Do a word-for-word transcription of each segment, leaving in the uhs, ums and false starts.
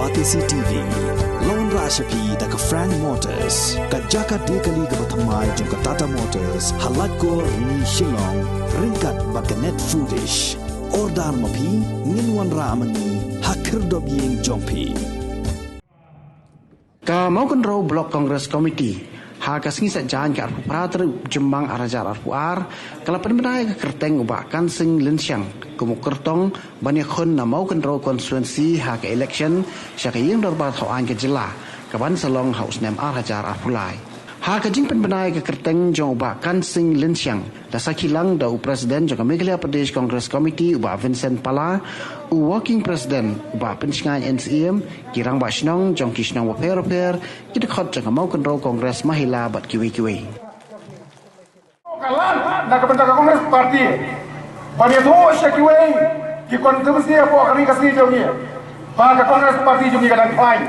Batesi T V la wanrah sha phi da ka Frank Motors, ka jaka die kali kaba thymmai jong ka Tata Motors, ha Laitkor, Rni, Shillong, ryngkat bad ka Net Foodish. Order ma phi, ngin wanrah ma ngi ha khyrdop ïing jong phi. Ka Mawkynrew Block Congress Committee, ha ka sngi Saitjaiñ ka arphew phra tarik Jymmang ar hajar arphew ar, ka la pynbna ïa ka kyrteng u Bah Kansing Lynshiang kum u kyrtong ban ïakhun na Mawkynrew constituency ha ka election sha ka Ïing Dorbar Thawaiñ ka jylla, kaban sa long ha u snem ar hajar arphew lai. Ha ka jingpynbna ïa ka kyrteng jong u Bah Kansing Lynshiang, la sakhi lang da u President jong ka Meghalaya Pradesh Congress Committee u Bah Vincent Pala, u Working President u Bah Pynshngaiñ N Syiem, ki rangbah shnong jong ki shnong bapher bapher, ki dkhot jong ka Mawkynrew Congress Mahila bad kiwei kiwei. Ka lad na ka bynta ka Congress Party ban ïathuh sha kiwei ki constituency hapoh ka ri Khasi jong ngi ba ka Congress Party jong ngi ka dang khlaiñ.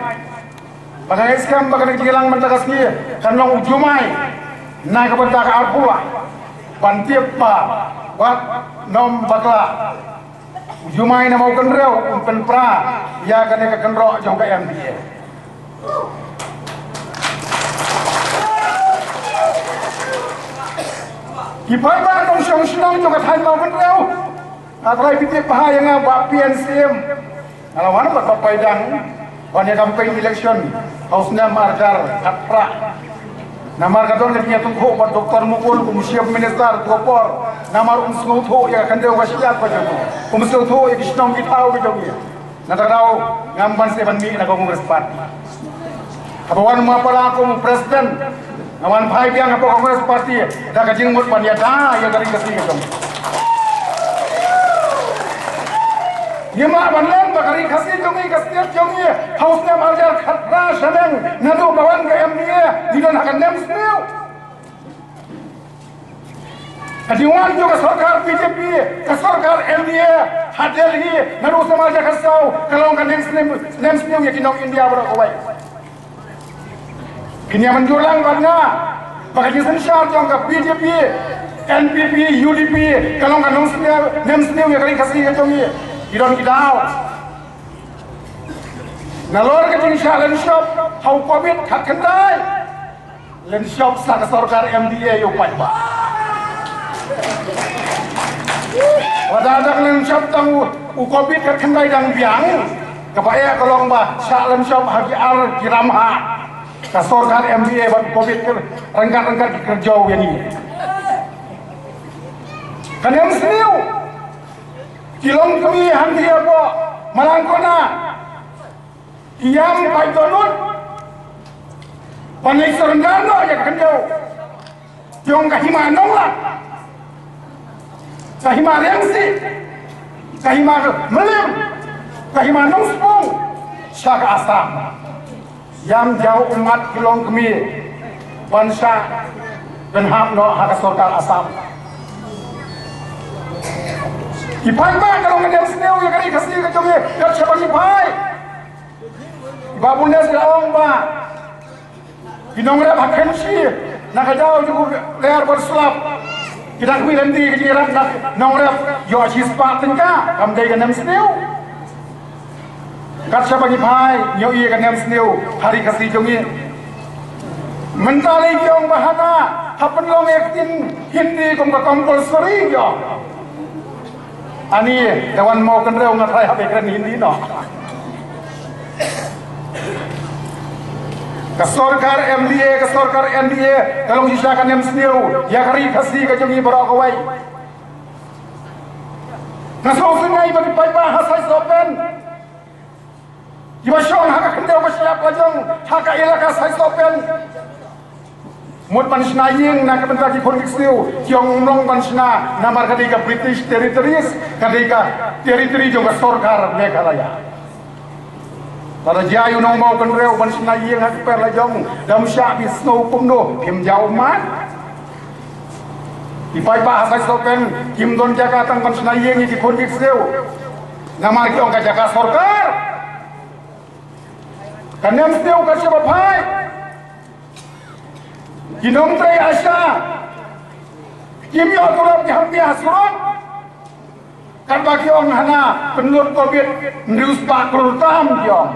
Ba nga ngeit skhem ba kane ka jingïalang mynta ka sngi kan long u jumai na ka bynta ka arphew lai ban tip ba wat nym bakla. U jumai na Mawkynrew un pynpra ïa kane ka kynroh jong ka M D A. Ki paidbah nongshong shnong jong ka thaiñ Mawkynrew, nga trai phi tip bha ïa nga, Bah P N C M. Nga la wan bad Bah Paidang ban ïa campaign election ha u snem ar hajar khatphra. Namar ka don ka jingïathuhkhih bad Doctor Mukul kum u Chief Minister, tu ka por namar um sngewthuh ïa ka khyndew ka shyiap ka jong u, um sngewthuh ïa ki shnong ki thaw ka jong u. Na kata ka daw ngam banse ban mih na ka Congress Party. Haba wan ma Pala kum u President, nga wan phai biang hapoh Congress Party da ka jingmut ban ïada ïa ka ri Khasi ka jong ngi. Ngim lah ban len ba ka ri Khasi jong ngi, ka state jong ngi, ha u snem ar hajar khatphra shaneng naduh ba wan ka M D A, ngi don ha ka nemsniew. Ka jingwan jong ka sorkar B J P, ka sorkar M D A ha Delhi naduh u snem ar hajar khatsaw, ka long ka nemsniew, nemsniew ïa ki nong India baroh kawei. Kin ïa mynjur lang bad nga ba ka jingsynshar jong ka B J P, N P P, U D P ka long ka nemsniew, nemsniew ïa ka ri Khasi ka jong ngi. Ki don ki daw. Nalor ka jingshah lynshop ha u Covid khatkhyndai, lynshop sa ka sorkar M D A ïa u paidbah. Wat la dang lynshop tang u, u Covid khatkhyndai dang biang, kaba eh ka long ba shah lynshop ha ki ar ki ram ha ka sorkar M D A bad u Covid ryngkat ryngkat ki kyrjaw ïa ngi. Ka nemsniew ki longkmie hangne hapoh Malangkona ki ïam pait dohnud ban ïa surrender noh ïa ka khyndew jong ka hima Nonglak, ka hima Riangsi, ka hima Mylliem, ka hima Nongspung sha ka Assam. Ïam jaw ummat ki longkmie ban shah pynhap noh ha ka sorkar Assam. Ki paidbah ka long ka nemsniew ïa ka ri Khasi ka jong ngi, kat shaba ngi phai. Bah Bunes ka ong ba ki nongrep ha Khensi na ka jaw jong u Ler Bad Slap, ki dang khmih lynti ka jingïarap na nongrep ïoh shispah tyngka, kam dei ka nemsniew. Kat shaba ngi phai, ngi ïohi ka nemsniew ha ri Khasi jong ngi. Mynta lei ki ong ba hana hap pynlong ïa ka ktien Hindi kum ka compulsory, ki ong. Ani, te wan Mawkynrew nga trai hap ïa kren Hindi noh. Ka sorkar M D A, ka sorkar M D A ka long shisha ka nemsniew ïa ka ri Khasi ka jong ngi baroh kawei. Nga sngewsynei ba ki paidbah ha Saisopen, kiba shong ha ka khyndew ka shyiap la jong ha ka elaka Saisopen, mut ban shna ïing na ka bynta ki khun ki ksiew, ki ong ym long ban shna namar ka dei ka British Territories, ka dei ka territory jong ka sorkar Meghalaya. Lada jia ïa u nong Mawkynrew ban shna ïing ha ka per la jong, dam shah, phi sngew kumno, phim jaw ummat. Ki paidbah ha Saisopen kim don jaka tang ban shna ïing ïa ki khun ki ksiew, namar ki ong ka jaka sorkar. Ka nemsniew ka shaba phai. Ki nongtrei ASHA kim ïoh turap, ki hap pia surok. Katba ki ong hana pynlut Covid hynriew spah klur tam, ki ong.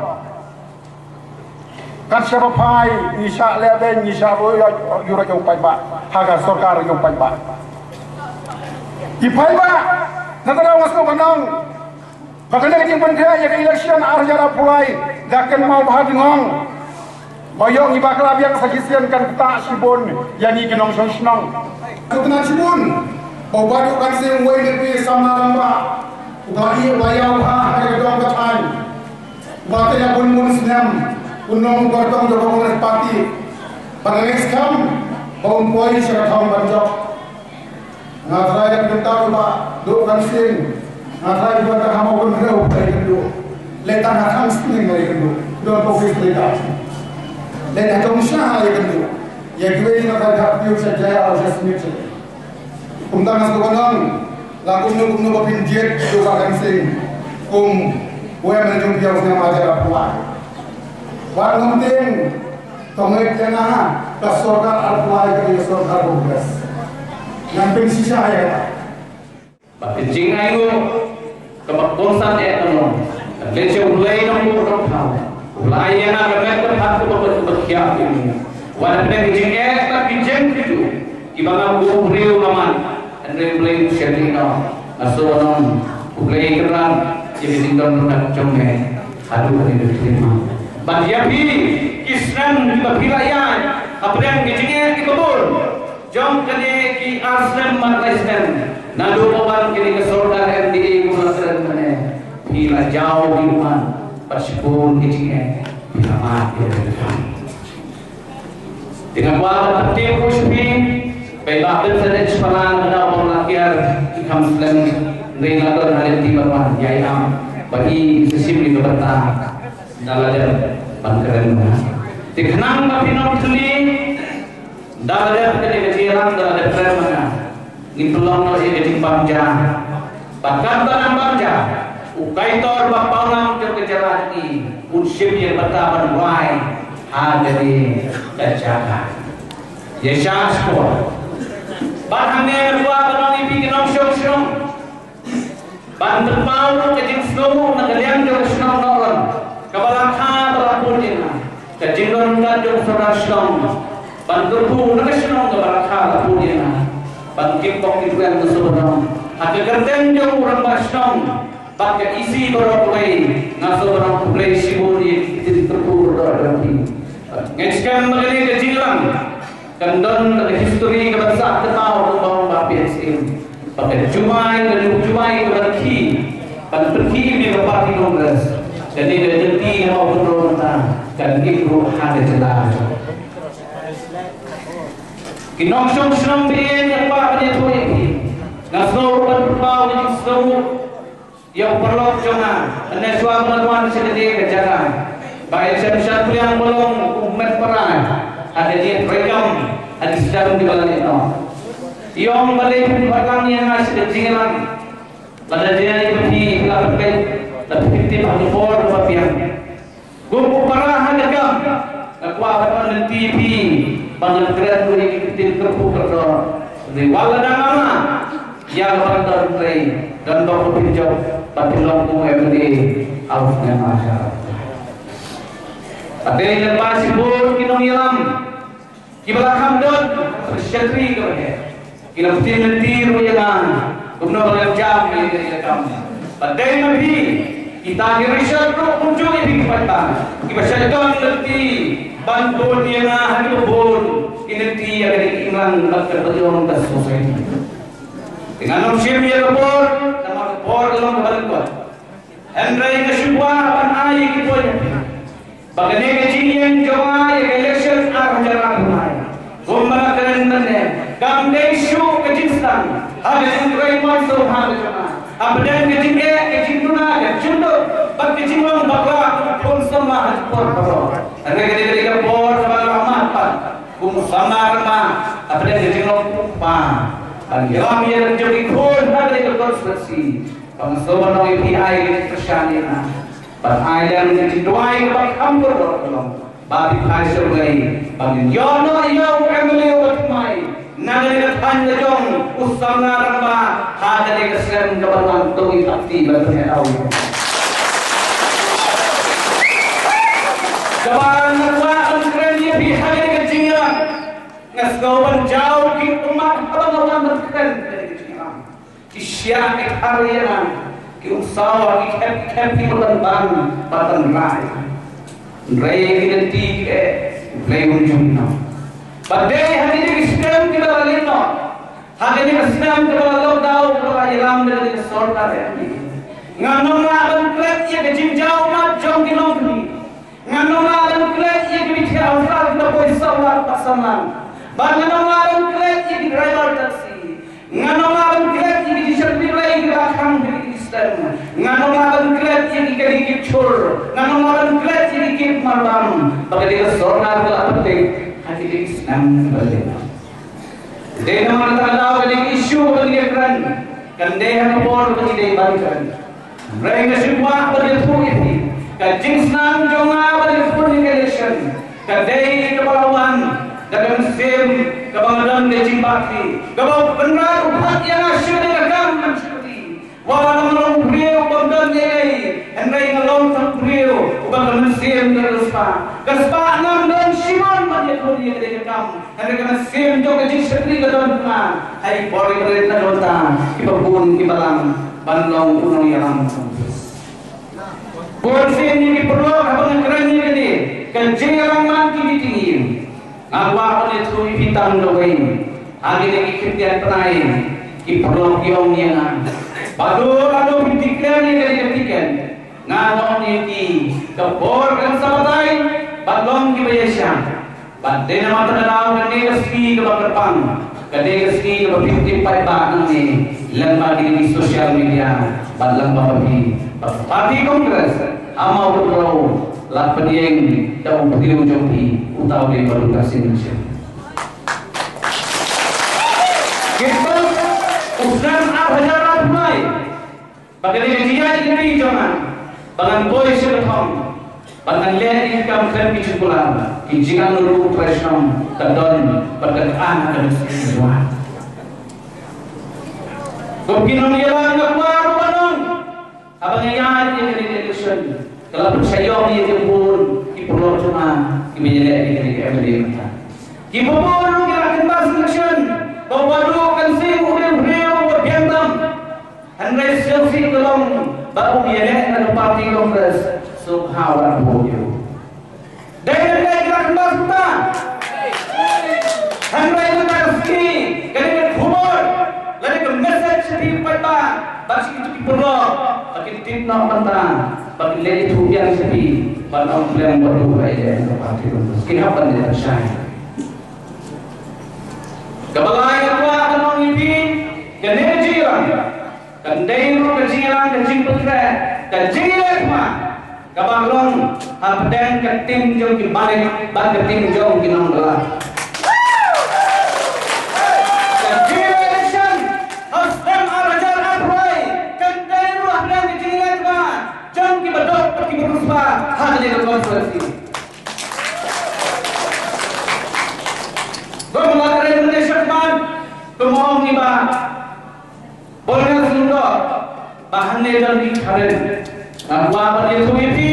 Kat shaba phai ngi shah leh beiñ, ngi shah ruh ïa u paidbah ha ka sorkar ïa u paidbah. Ki paidbah na ka daw nga sngewbha ban ong ba kane ka jingpynkheiñ ïa ka election ar hajar arphew lai da kynmaw bha jingong. Ba ïoh ngi bakla biang sa shisien kan ktah shibun ïa ngi ki nongshong shnong. Ka tnat shibun ba u Bah Duh Kan Sing uwei na ki samla rangbah uba ïa uba ïa uba ha ka dong ka thaiñ. Uba te ïa bun bun snem u nong uba tong jong ka Congress Party. Ba nga ngeit skhem ba un poi sha ka thong ban jop. Nga trai ïa ka bynta u Bah Duh Kan Sing. Nga trai ïa ka bynta ha Mawkynrew ba ïa kynduh. Leit tang ha Thangsting ba ïa kynduh. Don office leit tang. Leit ha Dongsha ïa kynduh. Ïa kiwei nga trai ha Pyu sha Jaya House Smith. Kumta nga sngewbha ban ong la kumno kumno ba phin jied ïa u Bah Kan Sing kum u MLA jong phi ha u snem ar hajar arphew lai. Wat ngam tieng. Tang ïa nga ka sorkar arphew lai ka dei ka sorkar Congress. Ngan pynshisha ïa kata. Bad ka jingainguh kaba kongsan eh ka long, ka leit sha U Blei Nongbuh Nongthaw, U Blei ïa nga ka met ka phad kaba beit kaba khiah ïa ngi. Wat hapdeng ka jingeh bad ka jingkyrkhu kiba nga kum u briew nga mad, hynrei U Blei u shem ïa nga. Nga sngewbha ban ong U Blei kyrpad ïa ka jingdon ryngkat jong me haduh ka jingdon khyllipmat. Bad ïa phi ki snem kiba phi la ïaid hapdeng ka jingeh kiba bun jong kane ki ar snem bad lai snem naduh ba wan kane ka sorkar MDA kumba la kren mynne, phi la jaw jingmut bad shibun ki jingeh phi la mad ïa ka jingkyrkhu. Te nga kwah ban pyntip ruh sha phi ba i Bah Vincent H Pala na ka daw ba la kiar ki kham slem, hynrei la don ha lynti ban wan ïai am ba i sa shim ïa ka bynta da la dep ban kren ma nga. Te khnang ba phin ym thylli, da la dep kane ka jingïalang, da la dep kren ma nga, ngin pynlong noh ïa ka jingbam ja. Bad katba nang bam ja, u kaitor ba pawnam jong ka jylla jong ngi un shim ïa ka bynta ban rwai ha kane ka jaka. Ïa shah spor. Bad hangne nga kwah ban ong ïa phi ki nongshong shnong, ban pynpaw ruh ka jingsngewnguh na ka liang jong ka shnong Nohron kaba la kha ba la bud ïa nga. Ka jingdon ryngkat jong u sordar shnong ban kyrkhu na ka shnong kaba la kha la bud ïa nga. Ban kit bok kit weng na shnong ha ka kyrteng jong u rangbah shnong bad ka E C baroh kawei, nga sngewbha ban ong khublei shibun ïa ki ktien kyrkhu baroh jong phi. Ngeit skhem ba kane ka jingïalang kan don ka history kaban sah kynmaw kumba ong Bah P H Syiem. Ba ka jumai, ka jumai kaban khih, ban pynkhih ïa ka party Congress. Kane ka lynti ha Mawkynrew mynta kan im ruh ha ka jylla. Ki nongshong shnong ba ïeit, nga kwah ban ïathuh ïa phi. Nga sngew ruh ban pynpaw ïa ka jingsngewnguh ïa u paralok jong nga, hynne shuwa ba ngan wan sha kane ka jaka. Bah H M Shangpliang ba long u met para ha kane ka treikam ha ki snem kiba la leit noh. I ong balei phin phah lang ïa nga sha ka jingïalang. Lada jia ïa phi la pynbeit, la phin tip ha ka por kaba biang. Kum u para ha ka kam, nga kwah ban wan lynti ïa phi ba ngan kren ruh ïa ki ktien kyrkhu kyrdoh. Hynrei wat la dang ama ïa ka ban don trei, don bok ba phin jop ba phin long kum u MLA ha u snem ar hajar. Bad dei lyngba shibun ki nongïalam kiba la kham don, secretary kaba heh, ki la pynlynti ruh ïa nga kumno ba ngan jam ïa ka ïa ka kam. Bad dei ma phi kita ki Richard ruh kumjuh ïa phi ki paidbah kiba shah don lynti ban bud ïa nga ha kiba bun ki lynti ïa ka imlang bad ka baïong ka society. Te ngan ym shim ïa ka por namar ka por ka long kaba lyngkot. Hynrei nga shu kwah ban ai ïa ki point ba kane ka jingïeng jong nga ïa ka election ar hajar arphew lai, kumba la kren mynne, kam dei shuh ka jingsdang ha ka jingtrei mynsiem ha ka jong nga. Hapdeng ka jingeh, ka jingduna, ka jingduk bad ka jinglong bakla ka khun samla ha ki por baroh. Hynrei kane ka dei ka por kaba nga la mad pat kum u samla rangbah hapdeng ka jinglong u kpa ban ïalam ïa la ki jong ki khun ha kane ka constituency. Ba nga sngewbha ban ong ïa phi, ai ka jingkyrshan ïa nga. Ban ai lem ka jingduwai kaba kham kordor ka long ba phi phai sha U Blei ba ngin ïoh noh ïa u MLA uba thymmai na kane ka thaiñ la jong u samla rangbah ha kane ka snem kaba wan, to ngin ap ti ban pynïaid ïa u. Kaba nga kwah Ïa ki thar ïa nga ki ung sawa ki khep ki khep ki ban ban ban ban rai. Rai ki lynti ki eh U Blei un jong ngi. Ba dei ha kine ki snem kiba la leit noh, ha kine ki snem kiba la lockdown kiba la ïalam da kane ka sorkar ïa ngi, ngan ym lah ban klet ïa ka jingjaw mat jong ki longkmie. Ngan ym lah ban klet ïa ki bithiah u sal kiba poi saw lak bad san lak. Bad ngan ym lah ban klet ïa ki driver taxi. Ngan ym lah ban klet ïa ki jingshakri Blei kiba khang ha kine ki snem. Ngan ym lah ban klet ïa ki kali ki chur. Ngan ym lah ban klet ïa ki kit marbam ba ka dei ka sorkar ka la pynleit ha kine ki snem kiba la leit. Dei namar kata ka daw kane ka issue ba ngi ïakren kan dei ha ka por ba ngi dei ban kren. Hynrei nga shu kwah ban ïathuh ïa phi ka jingsnam jong nga ban ïakhun ïa ka election ka dei kaba la wan da ka mynsiem kaba nga don ka jingpyrkhat kaba u Kynrad u phah ïa nga sha kane ka kam ban shakri. Wat la nga long u briew bym don eiei, hynrei nga long tang u briew uba ka mynsiem ka riewspah. Ka spah ngam don shibun ban ïakhun ïa kane ka kam. Hynrei ka mynsiem jong ka jingshakri ka don ha nga. Ha i por i ba rit na don ta kiba bun kiba lang ban long u nongïalam. Bun sien ïa ki paralok haba nga kren ïa kane ka jingïalang man ki meeting ïa nga kwah ban ïathuh ïa phi tang da wei. Ha kine ki khyndiat bnai ki paralok ki ong ïa nga, Bah Dur, lano phin declare ïa kane ka tiket? Nga ong ïa ki, ka por kan sa batai bad long kiba ïaishah. Bad dei namar kata ka daw kane ka sngi kaba kyrpang ka dei ka sngi kaba phin tip paidbah nangne lyngba kine ki social media bad lyngba phi ba ka party Congress ha Mawkyrwat la pynïeng da u briew jong phi uta u dei Bah Dur Karsing Shyam. Kita u snem ar hajar arphew lai. Ba ka dei ka jingïaid lynti jong nga ba ngan poi sha ka thong ba ngan leh ïa ki kam khlem ki jingkular, ki jingangnud ruh u Trai Shnong ka don bad ka don ha ka mynsiem jong nga. Kum ki nongïalam nga kwah ruh ban ong haba nga ïaid ïa ka election ka la pynshah ïong ïa ki bun ki paralok jong nga kiba ïaleh ïa ka M L A mynta. Ki bun ruh ki la kynmaw election ba u Bah Dur Karsing u dei u briew uba biang tam. Hynrei sngewsih ka long ba u ïaleh na ka party Congress sngewbha wat vote ïa u. Dei na ka dei ka kynmaw kumta. Hynrei na ka sngi ka dei ka khubor lane ka message sha phi paidbah bad sha kito ki paralok ba kin tip noh mynta ba kin leit ïathuh biang sha phi ban ong khlem ba u ïaleh na ka party Congress. Kin hap ban leit ban shai. Kaba lai nga kwah ban ong ïa phi kane ka jingïalang kan dei ruh ka jingïalang ka jingpynkhreh ka jingïaleh thma kaba long hapdeng ka tim jong ki manik bad ka tim jong ki nongbylla. Ka jingïaleh election ha u snem ar hajar arphew lai kan dei ruh hapdeng ka jingïaleh thma jong kiba doh bad kiba riewspah ha kane ka constituency. Kum la kren mynne shakhmat, kum ong i Bah Bolngas Lyngdoh ba hangne don ki karen. Nga kwah ban ïathuh ïa phi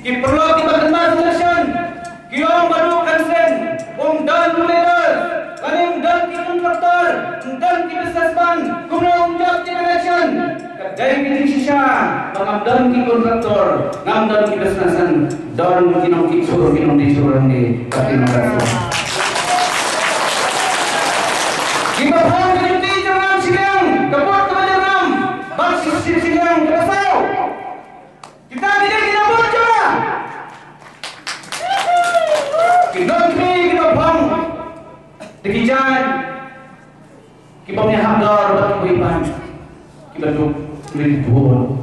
ki paralok kiba kynmaw election ki ong ba Bah Dur Karsing um don u leader, lane um don ki contractor, um don ki businessman, kumno um jop ïa ka election. Ka dei ka jingshisha ba ngam don ki contractor, ngam don ki businessman, don ki nongkit sur, ki nongdie sur hangne bad ki nongdie sur. Kiba phong ka juti jyrngam shiliang, ka bot kaba jyrngam bad shi, shi, shiliang kaba saw. Kita ki dei ki nongbud jong nga. Ki don ki, kiba phong da ki jaiñ. Kiba ïahap dor bad kiba ïapan, kiba duk rit bun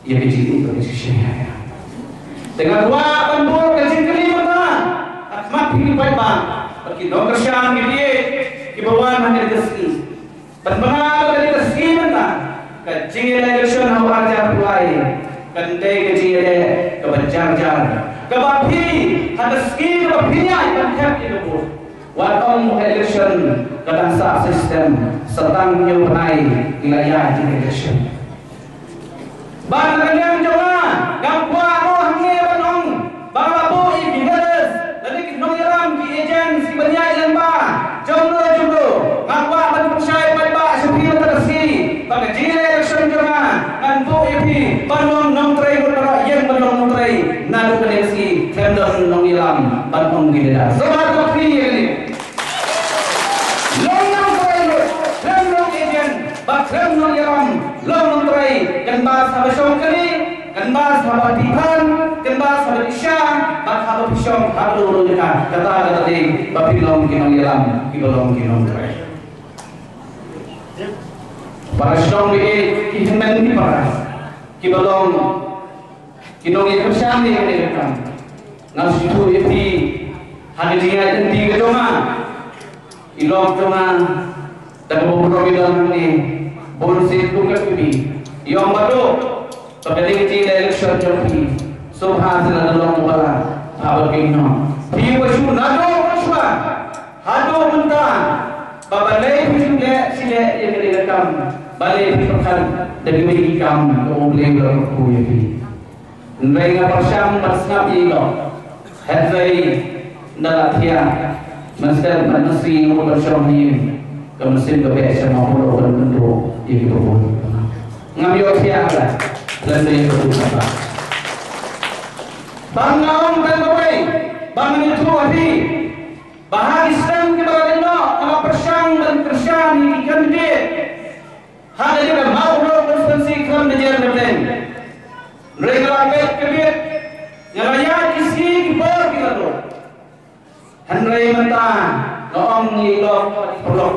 ïa ka jingim bad ka jingshaniah. Te nga kwah ban buh ka jingkylli mynta ha khmat phi ki paidbah bad ki nongkyrshan ki ïeit kiba wan ha kane ka sngi. Ban bna ba kane ka sngi mynta ka jingïaleh election ha u ar hajar arphew lai kan dei ka jingïaleh kaba jar jar, kaba phi ha ka sngi kaba phi ïaid ban thep ïa ka vote. Wat ong ba ka election ka dang sah system, sa tang hynñiew bnai ngi la ïaid ïa ka election. Bad na ka liang jong nga, ngam kwah ruh hangne ban ong ba nga la buh ïa ki leaders lane ki nongïalam, ki agents kiban ïaid lyngba jongno jongno. Nga kwah ban pynshai paidbah sha phi mynta ka sngi ba ka jing Ïa, sngewbha to kti ïa kane. Long nongtrei, khlem long agent, bad khlem long ïalam, long nongtrei, kynmaw haba shong kane, kynmaw haba phi phan, kynmaw haba phi sha, bad haba phi shong, haba dei ruh jaka, kata ka dei ba phin long ki nongïalam, kiba long ki nongtrei. Para shnong ba ïeit, ki hynmen ki para, kiba long ki nongïakyrshan ïa kane ka kam. Nga sngewthuh ïa phi ha ka jingïaid lynti ka jong nga. I lok jong nga da kaba burom i don hangne, bun sien kum ka phi. I ong Bah Duh, ba ka dei ka jingïaleh election jong phi. Sngewbha sa lada long ba la, haba phi noh, phi ba shu naduh mynshwa haduh mynta, ba balei phi shu leh shi leh ïa kane ka kam, balei phi pyrkhat da kiwei ki kam kaba U Blei u la kyrkhu ïa phi. Hynrei nga pyrshang ban sngap ïa i lok. Hynrei ynda la thiah, mynstep mynstep nga mut ban shong ha ïing, ka mynsiem ka beh sha nga, mut ban kynduh ïa kiba bun. Ngam ïoh thiah la, lem da ïa ka bun kata. Tang nga ong tang kawei, ba ngan ïathuh ha phi ba ha ki snem kiba la dep noh, nga la pyrshang ban kyrshan ïa ki candidate ha ka jaka Mawkyrwat constituency khlem da jer kyrteng. Hynrei nga la peit ka bit, nga la ïaid ki sngi ki por ki la dep. Hynrei mynta nga ong ïa i lok bad i paralok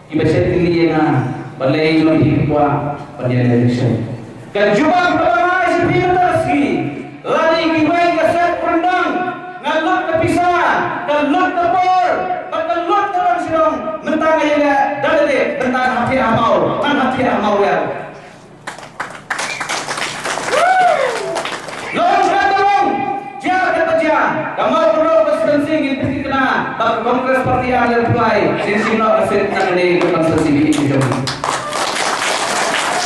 kiba shait kylli ïa nga, balei ngi kwah ban ïaleh election. Ka jubab kaba nga ai sha phi mynta ka sngi, lada kiwei ka set pyrshang, nga lut ka pisa, ka lut ka por, bad ka lut ka ban shnong, mynta nga ïaleh, da lade, mynta nga hap thiah ha maw, nga hap thiah ha maw ïa. Long kata long, jia kata jia, ka Mawkyrwat constituency ngin pynthikna bad ka Congress Party ar lai ar phew lai, ngin shim noh ka seat na kane ka constituency ka jong ngi.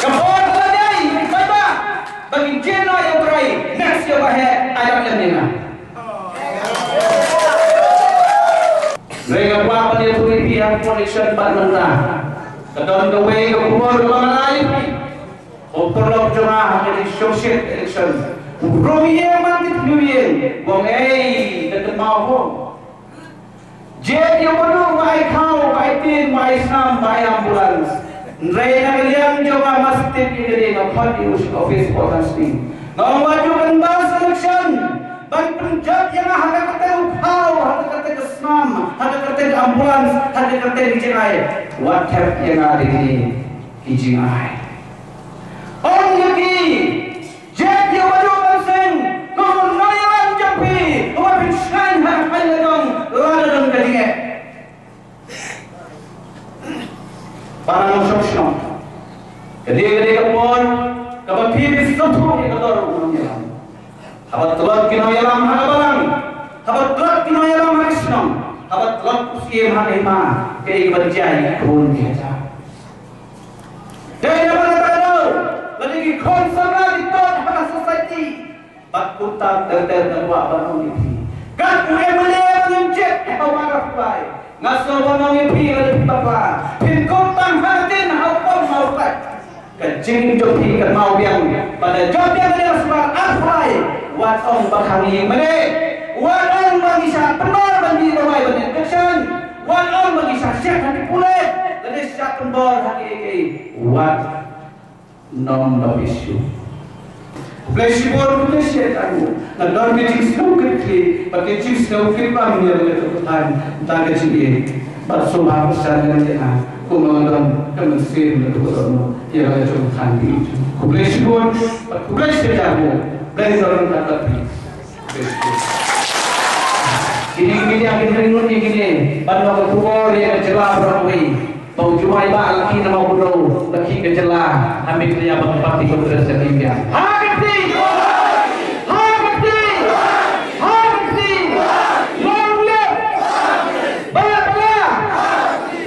Ka por ka la dei, bad ba, ba ngin jied noh ïa U Trai, next year ba heh, ai lad lem ïa nga. Hynrei nga kwah ban ïathuh ïa phi ha ka por election bad mynta. Ka don kawei ka khubor kaba ngan ai ïa phi. Ko paralok jong nga ha kane ka shongshit election, u rung ïing man ka tnum ïing, u ong ei, da kynmaw ho. Jied ïa u Bah Duh, u ai khaw, u ai tieng, u ai snam, u ai ambulance. Hynrei na ka liang jong nga, mar sha tip ïa kane, nga khot ïa u sha office hapoh Thaw Sning. Nga ong, Bah Duh, kynmaw sha election ban pynjot ïa nga ha ka kyrteng u khaw, ha ka kyrteng ka snam, ha ka kyrteng ka ambulance, ha ka kyrteng ka jingai. Wat thep ïa nga da kine ki jingai. Ong ïa ki, jied ïa u Bah Duh Mansing kum u nongïalam jong phi, uba phin shngaiñ ha ka thaiñ la jong lada don ka jingeh. Para nongshong shnong, ka dei, ka dei ka por kaba phi phi sngewthuh ïa ka dor u nongïalam. Haba tlot ki nongïalam ha ka balang, haba tlot ki nongïalam ha ka shnong, haba tlot u Syiem ha ka hima, kaei kaban jia ïa ki khun ki hajar. Dei na kata ka daw, lada ki khun samla ki tlot ha ka society, bad kumta ter ter nga kwah ban ong ïa phi, kat u M L A ba ngin jied ha u Mawkyrwat, nga sngew ban ong ïa phi, lada phi bakla, phin kut tang ha ka tin ha u pom ha u pait. Ka jingim jong phi kan mawbiang, bad da jop biang ka dei ka sumar arphew lai, wat ong ba khang ïing mane, wat ong ba ngi shah pynbor ban ïa rwai ban election, wat ong ba ngi shah shift ha ki pulit, lada shah pynbor ha kiei kiei, wat nym ba phi shu. Khublei shibun, khublei shibun. Nga don ka jingsngew kit khlieh bad ka jingsngew kit bam ïa la ka jong ka thaiñ, da ka jingïeit. Bad sngewbha pyrshang ïa nga kumba nga don ka mynsiem la ka jong ka thaiñ. Ïa la ka jong ka thaiñ. Khublei shibun bad khublei shibun. Blei don ryngkat bad phi. Kine ki media kin ring lut ïa kine ban long ka khubor ïa ka jylla baroh kawei. Ba u Jumai Bah la khih na Mawkynrew, la khih ka jylla ha Meghalaya bad ka party Congress ka India. Ha ka kti! Ha ka kti! Ha ka kti! Long live Bah Bah!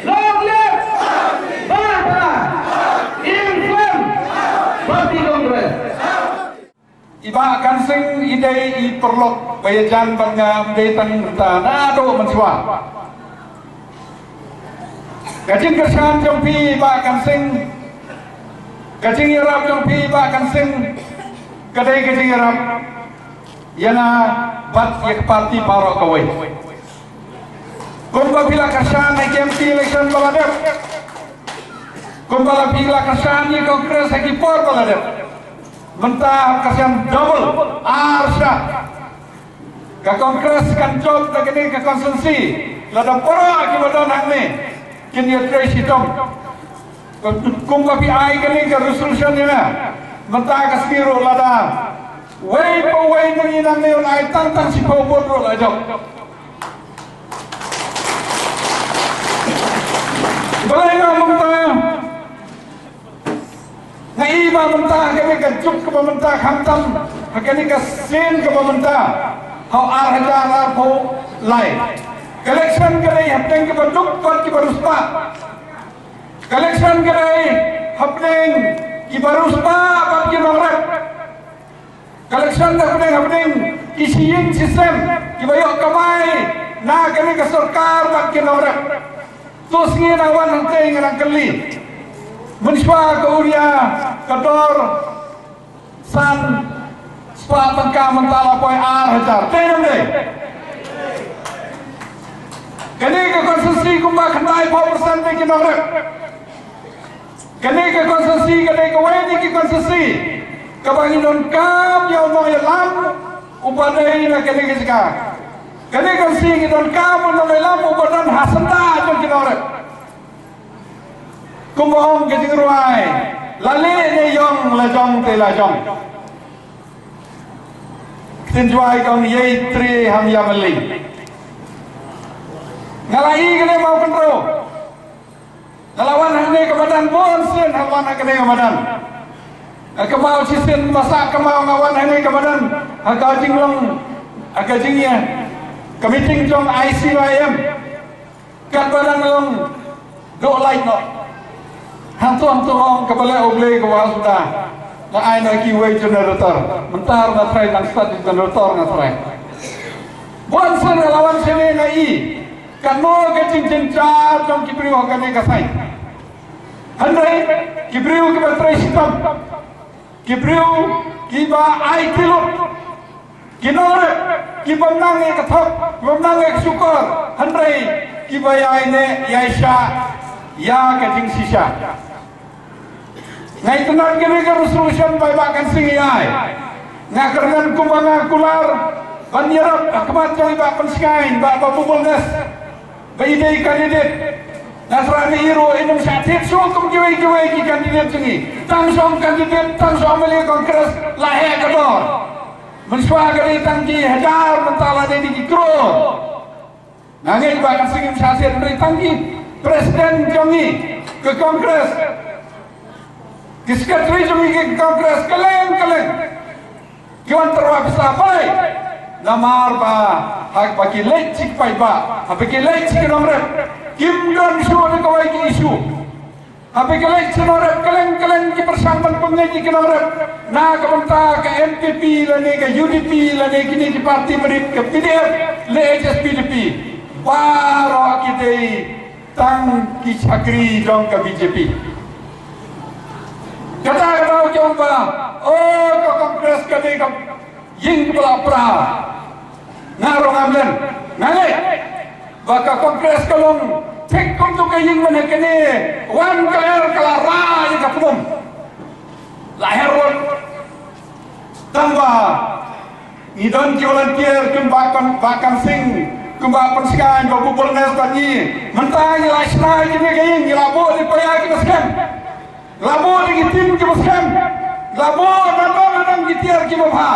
Long live Bah Bah! Im slem Party Congress! I Bah Kan Sing i dei i paralok ba ïajan bad nga, ym dei tang mynta, naduh mynshuwa. Ka jingkyrshan jong phi Bah Kan Sing, ka jingïarap jong phi Bah Kan Sing, ka dei ka jingïarap ïa nga bad ïa ka party baroh kawei. Kumba phi la kyrshan ha ki M P election ba la dep, kumba la phi la kyrshan ïa ka Congress ha ki por ba la dep, mynta kyrshan double, ar shah. Ka Congress kan jop da kane ka constituency, lada para kiba don hangne kin ïatrei shitom. Kumba phi ai kane ka resolution ïa nga, mynta ka sngi ruh lada wei pa wei na ngi nangne un ai tang tang shiphew vote ruh la jop. Balei nga mynta? Nga i ba mynta ha kane ka juk kaba mynta, khamtam ha kane ka sien kaba mynta, ha u ar hajar arphew lai, ka election ka dei hapdeng kiba duk bad kiba riewspah. Ka election ka dei hapdeng kiba riewspah bad ki nongrep. Ka election ka dei hapdeng ki shi ïing shi sem kiba ïoh kamai na kane ka sorkar bad ki nongrep. To sngi nga wan hangtei nga nang kylli, mynshuwa ka urea ka dor san spah tyngka, mynta la poi ar hajar. Dei ne em dei? Kane ka constituency kumba khyndai phew percent dei ki nongrep. Kane ka constituency ka dei kawei na ki constituency kaba ngi donkam ïa u nongïalam uba dei na kane ka jaka. Kane ka constituency ngi donkam u nongïalam uba don ha syndah jong ki nongrep. Kumba ong ka jingrwai, la leh ne ïong, la jong te la jong. Ktien Jowai ka ong, ïai trei ham ïa mylli. Nga la i kane Mawkynrew. Nga la wan hangne ka madan, bun sien nga wan hangne ka madan. Nga kynmaw shisien masa kynmaw nga wan hangne ka madan ha ka jinglong, ha ka jingïa, ka meeting jong I C Y M. Katba dang long, dok light noh. Hangto hangto ong, kaba leh U Blei kaba ha suda. Nga ai noh kiwei generator. Mynta nga tharai dang start generator nga tharai. Bun sien nga la wan shane nga i katno ka jingjynjar jong ki briew ha kane ka saiñ. Hynrei ki briew kiba trei shitom, ki briew kiba aiti lut, ki nongrep kiba nang ïa ka thok, kiba nang ïa ka shukor, hynrei kiba ïaineh ïaishah ïa ka jingshisha. Nga itynnad kane ka resolution ba i Bah Kan Sing i ai. Nga kyrmen kumba nga kular ban ïarap ha khmat jong i Bah Pynshngaiñ, Bah Babu Bulnes, ba i dei candidate. Nga thrang ïa i ruh in ym shah thied shuh kum kiwei kiwei ki candidate jong ngi. Tang shong candidate, tang shong M L A Congress la heh ka dor. Mynshuwa ka dei tang ki hajar, mynta la dei ki klur. Nga ngeit ba kan sngewsih sha sien, hynrei tang ki president jong ngi ka Congress, ki secretary jong ngi ka Congress, kylleng kylleng ki wan tyrwa pisa. Balei? Namar ba haba ki leit sha ki paidbah, haba ki leit sha ki nongrep, kim don shuh da kawei ki issue. Haba ki leit sha ki nongrep, kylleng kylleng ki pyrshang ban pynngeit ïa ki nongrep na ka bynta ka N P P lane ka U D P lane kine ki parti barit, ka P D F lane H S P D P. Baroh ki dei tang ki shakri jong ka B J P. Kata ka daw ki ong ba, oh, ka Congress ka dei ka ïing kaba la pra. Nga ruh ngam len, nga ngeit ba ka Congress ka long thik kumto ka ïing, mynne kane wan ka er ka la rah ïa ka pnum. La her lut. Tang ba ngi don ki volunteer kum Bah Kan, Bah Kan Sing, kum Bah Pynshngaiñ, Bah Bubulnes bad ngi. Mynta ngi la shna ïa kine ki ïing, ngi la buh da ki paia kiba skhem. La buh da ki team kiba skhem. La buh nadong nadong ki tiar kiba bha.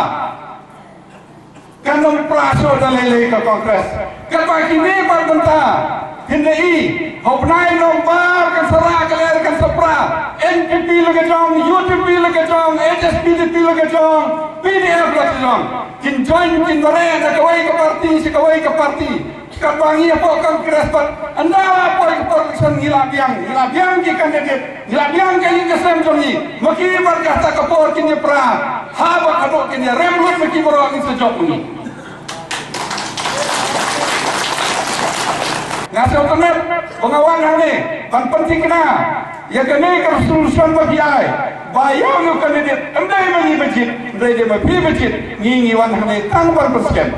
Kan ym pra shuh da lei lei ka Congress. Katba kine pat mynta, hynrei ha u bnai November kan sa rah ka lyer kan sa pra. N P P la ka jong, U D P la ka jong, H S P D P la ka jong, P D F la ka jong. Kin join, kin mareh na kawei ka parti sha kawei ka parti. Katba ngi hapoh Congress pat, ynda la poi ka por election ngi la biang, ngi la biang ki candidate, ngi la biang ka ïing ka sem jong ngi. Ma ki pat kata ka por kin ïa pra, haba haduh kin ïa rem lut ma ki baroh, ngin sa jop ma ngi. Nga sngewtynnat ba nga wan hangne ban pynthikna ïa kane ka resolution ba phi ai, ba ïa une u candidate ym dei ma ngi ba jied, ym dei ma phi ba jied, ngi ngi wan hangne tang ban pynskhem.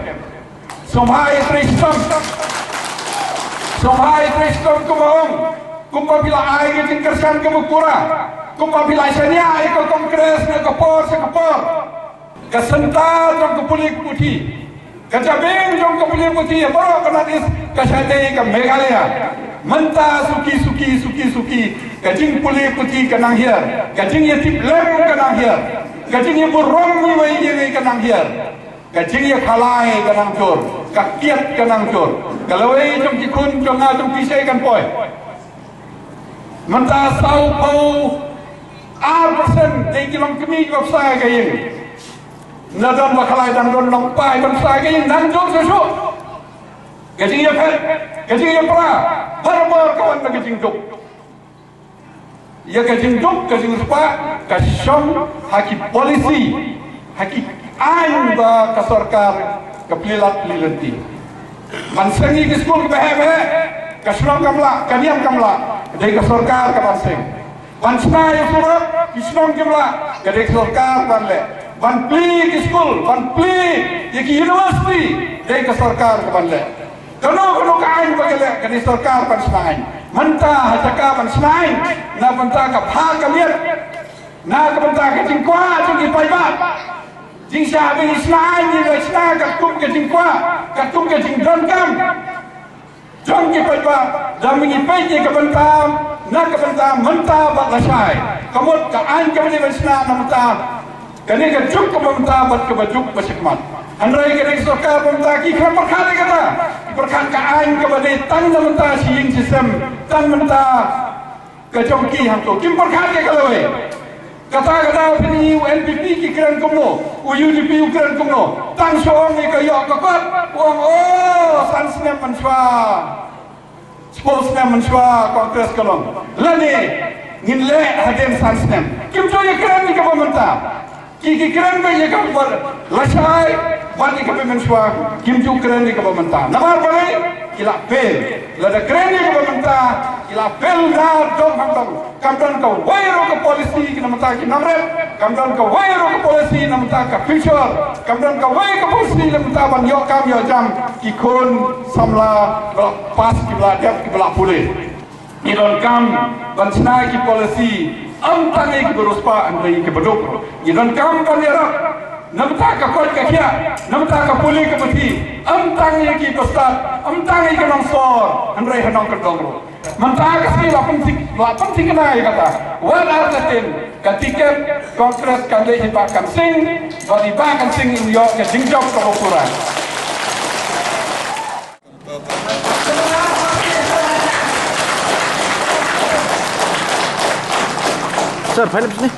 Sngewbha ïa trei shitom. Sngewbha ïa trei shitom kumba ong, kumba phi la ai ka jingkyrshan kaba pura, kumba phi la shaniah ïa ka Congress na ka por sha ka por. Ka synta jong ka pule ka puthi, ka jabieng jong ka pule puthi ïa baroh ka North East ka shah dei ka Meghalaya. Mynta suki suki suki suki ka jingpule puthi ka nang hiar, ka jingïatiplem ka nang hiar, ka jingïaburom iwei ïa iwei ka nang hiar. Ka jingïakhalai ka nang jur, ka kiad ka nang jur. Ka lawei jong ki khun jong nga jong phi shaei kan poi. Mynta sawphew ar percent dei ki longkmie kiba bsa ka ïing. Na don ba khalai dang don nongpai ban bsa ka ïing nang jur shuh shuh. Ka jingïaphet, ka jingïapra, barabor ka wan na ka jingduk. Ïa ka jingduk ka jingriewspah ka shong ha ki policy, ha ki aiñ ba ka sorkar ka plie lad plie lynti. Ban seng ïa ki skul kiba heh ba heh, ka shnong kam lah, ka niam kam lah, ka dei ka sorkar ka ban seng. Ban shna ïa surok ki shnong kim lah, ka dei ka sorkar ban leh. Ban plie ki skul, ban plie ïa ki university, dei ka sorkar ka ban leh. Kano kano ka aiñ ba ka leh ka dei sorkar ban shna aiñ. Mynta ha jaka ban shna aiñ na bynta ka bha ka miat, na ka bynta ka jingkwah jong ki paidbah. Jingshah ban shna aiñ ïa ka shna katkum ka jingkwah, katkum ka jingdonkam jong ki paidbah. Da ma ngi peit ïa ka bynta, na ka bynta mynta bad lashai, ka mut ka aiñ kaba dei ban shna na mynta, kane ka juk kaba mynta bad kaba juk ba shakhmat. Hynrei kane ka sorkar ba mynta ki khlem pyrkhat ïa kata. Ki pyrkhat ka aiñ kaba dei tang na mynta shi ïing shi sem, tang mynta ka jong ki hangto. Kim pyrkhat ïa ka lawei. Kata ka daw phin ïohi u N P P ki kren kumno, u U D P u kren kumno. Tang shu ong ïa ka ïoh ka kot, u ong, oh, san snem mynshuwa. Shiphew snem mynshuwa Congress ka long. Lane ngin leh hadien san snem. Kim ju ïa kren ïa kaba mynta. Ki, ki kren beit ïa kaba lashai bad ïa kaba mynshuwa. Kim ju kren ïa kaba mynta. Namar balei? Ki la fail. Lada kren ïa kaba mynta, ki la fail na dong hangdong. Kam don kawei ruh ka policy na bynta ki nongrep. Kam don kawei ruh ka policy na bynta ka future. Kam don kawei ka policy na bynta ban ïoh kam ïoh jam ki khun samla ba la pass, kiba la dep, kiba la pule. Ngi donkam ban shna ki policy ym tang ïa kiba riewspah hynrei ïa kiba duk. Ngi donkam ban ïarap na bynta ka koit ka khiah, na bynta ka pule ka puthi, ym tang ïa kiba stad, ym tang ïa ki nongsor hynrei ha nongkyndong ruh. Mynta ka sngi la pynthik, la pynthikna ïa kata. Wat artatien ka tiket Congress kan leit ha i Bah Kan Sing, bad i Bah Kan Sing in ïoh ka jingjop kaba pura. Sir, phailip sini.